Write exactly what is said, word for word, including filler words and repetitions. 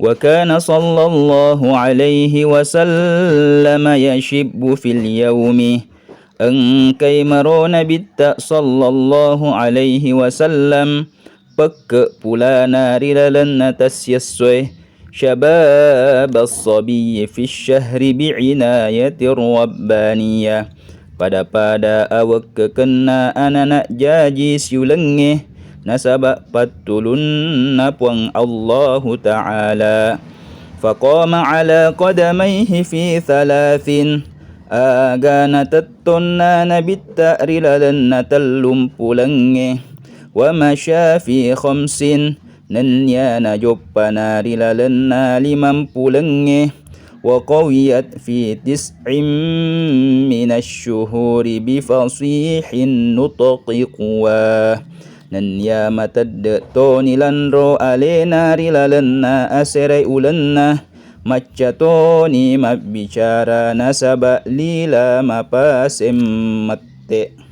وكان صلى الله عليه وسلم يشب في اليوم. Engkai maro Nabitta sallallahu alaihi wasallam pekke pulana ri lalenna tassiessoe, شباب الصبي في الشهر بعناية ربانية. Pada-pada awekkekenna anana jaji siulengnge nasaba pattulunna Puang Allahu Ta'ala. فقام على قدميه في ثلاث. Aga natettonna Nabitta ri lalenna tellumpulengnge. ومشى في خمس. Nennia najoppana ri lalenna limampulengnge. وقويت في تسع من الشهور بفصيح النطق قوى. Nennia matedde toni lanro alena ri lalenna asere ulenna, macca toni mabbicara nasaba lila mapaseng mette.